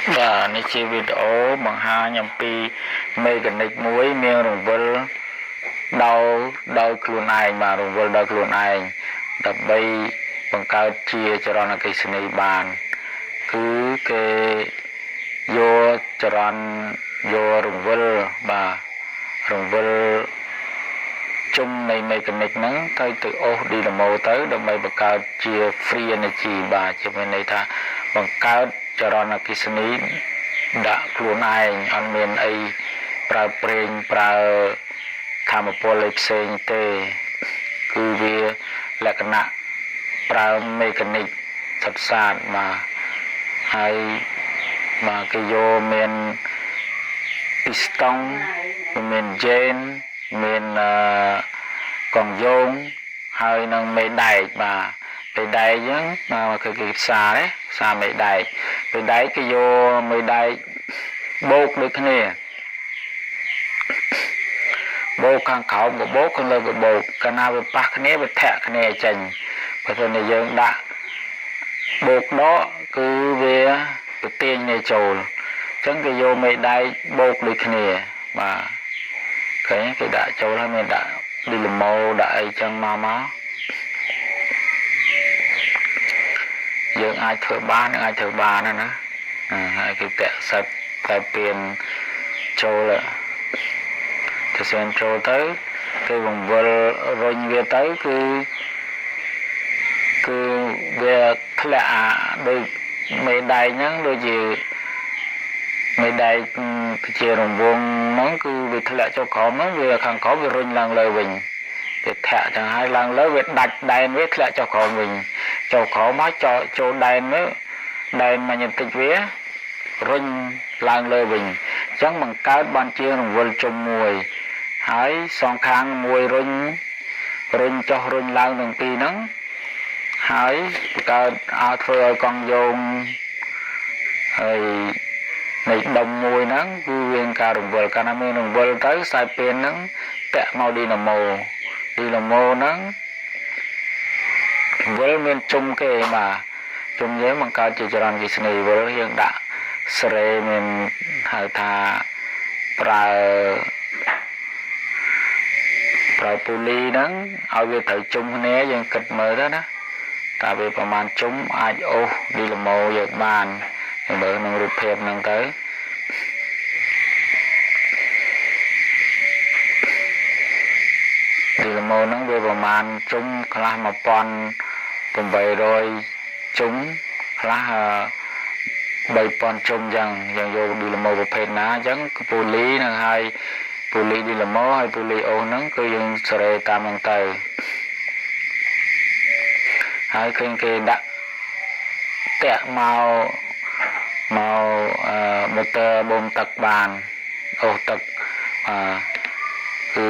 បាទនេះជាវីដេអូបង្ហាញអំពីមេកានិកមួយមានរង្វិលដោយខ្លួនឯងបាទរង្វិលដោយខ្លួនឯងដើម្បីបង្កើតជាចរន្តអគ្គិសនីបានគឺគេយកចរន្តយករង្វិលបាទរង្វិលជុំនៃមេកានិកហ្នឹងទៅអូសឌីណាម៉ូទៅដើម្បីបង្កើតជា free energy បាទជាមានន័យថាបង្កើតចរន្តអគ្គិសនីដាក់ខ្លួនឯងអត់មានអីប្រើប្រេងប្រើធម្មពលអីផ្សេងទេគឺវាលក្ខណៈប្រើមេកានិកសុទ្ធសាធបាទហើយបាទគេយកមានពីស្តុងមានយ៉េនមានកង់យោងហើយនឹងមេដែកបាទមេដែកហ្នឹងគឺគេផ្សារទេផ្សារមេដែកមេដែកគេយកមេដែកបូកដូចគ្នាបូកខាងក្រោមក៏បូកខាងលើក៏បូកកាលណាវាប៉ះគ្នាវាធាក់គ្នាចេញបើមិនតែយើងដាក់បូកដកគឺវាទៅទាញនេះចូលអញ្ចឹងគេយកមេដែកបូកដូចគ្នាបាទឃើញគេដាក់ចូលហើយមានដាក់ឌីឡម៉ូដាក់អីចឹងមកយើងអាចធ្វើបានអាចធ្វើបានណាហើយគេតាក់សិតតែពៀនចូលទៅសៀនចូលទៅគេបង្វិលរុញវាទៅគឺវាធ្លាក់អាដូចមេដែកហ្នឹងដូចជាមេដែកជារង្វង់ហ្នឹងគឺវាធ្លាក់ចុះក្រោមហ្នឹងវាខាងក្រោមវារុញឡើងលើវិញវាធាក់ចឹងហើយឡើងលើវាដាច់ដែនវាធ្លាក់ចុះក្រោមវិញចុះក្រោមមកចោចូលដែននេះដែនមកបន្តិចវារុញឡើងលើវិញអញ្ចឹងបង្កើតបានជារង្វិលជុំមួយហើយសងខាងមួយរុញចុះរុញឡើងទាំងពីរហ្នឹងហើយបង្កើតឲ្យធ្វើឲ្យកង់យោងហើយនៃដុំមួយហ្នឹងគឺវាការរង្វិលកាលណាមានរង្វិលទៅខ្សែពៀនហ្នឹងតាក់មកឌីណាម៉ូឌីណាម៉ូហ្នឹងវិលមានជុំគេបាទជុំយើងបង្កើតជាចរន្តអគ្គិសនីវិលយើងដាក់ស្រេមានហៅថាប្រើពូលីហ្នឹងឲ្យវាត្រូវជុំគ្នាយើងគិតមើលទៅណាតើវាប្រមាណជុំអាចអូសឌីឡម៉ូយើងបានមើលក្នុងរូបភាពហ្នឹងទៅឌីឡម៉ូហ្នឹងវាប្រមាណជុំខ្លះ1800ជុំខ្លះ3000ជុំចឹងយើងយកឌីឡម៉ូប្រភេទណាអញ្ចឹងពូលីនឹងហើយពូលីឌីឡម៉ូហើយពូលីអូសហ្នឹងគឺយើងសេរីតាមហ្នឹងទៅហើយឃើញគេដាក់តាក់មកម៉ូទ័របូមទឹកបានអូសទឹកគឺ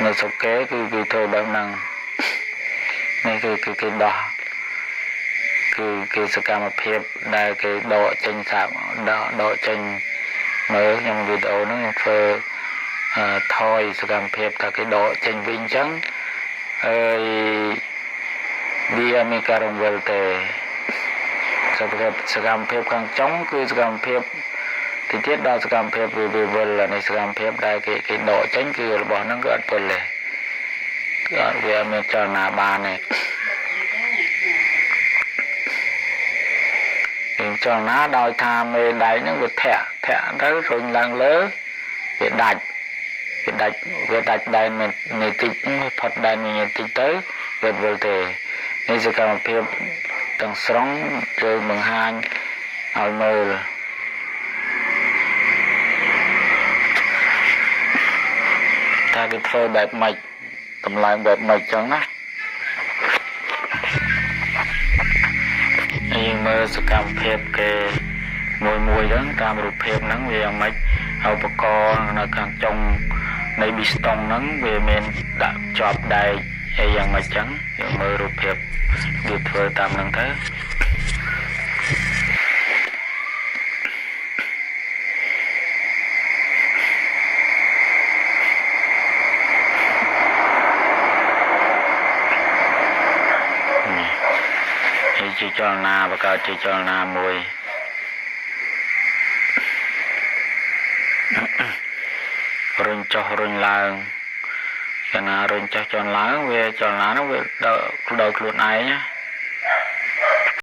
នៅស្រុកគេគឺគេធ្វើបែបហ្នឹងនេះគឺគេដោះគឺគេសកម្មភាពដែលគេដកចេញសាកដកចេញមើលខ្ញុំវីដេអូហ្នឹងខ្ញុំធ្វើថយសកម្មភាពថាគេដកចេញវិញអញ្ចឹងហើយវាមានការរង្វិលទេសកម្មភាពខាងចុងគឺសកម្មភាពទីទៀតដល់សកម្មភាពវាវិលនេះសកម្មភាពដែលគេដកចេញគឺរបស់ហ្នឹងគឺអត់វិលទេគឺអត់វាអត់មានចលនាបានទេគេចលនាដោយថាមេដែកហ្នឹងវាធាក់ទៅរុញឡើងលើវាដាច់វាដាច់ដែននៃតិចផុតដែននៃតិចទៅវាវិលទេនេះសកម្មភាពទាំងស្រុងយើងបង្ហាញឲ្យមើលថាគេធ្វើបែបម៉េចតម្លើងបែបម៉េចចឹងណាយើងមើលសកម្មភាពគេមួយហ្នឹងតាមរូបភាពហ្នឹងវាយ៉ាងម៉េចឧបករណ៍នៅខាងចុងនៃប៊ីស្តុងហ្នឹងវាមានដាក់ជាប់ដែកអីយ៉ាងម៉េចចឹងយើងមើលរូបភាពវាធ្វើតាមហ្នឹងទៅនេះជាចលនាបង្កើតជាចលនាមួយ ចុះរុញឡើងកាលណារុញចុះចលឡើងវាចលនានោះវាដោយខ្លួនឯងណា។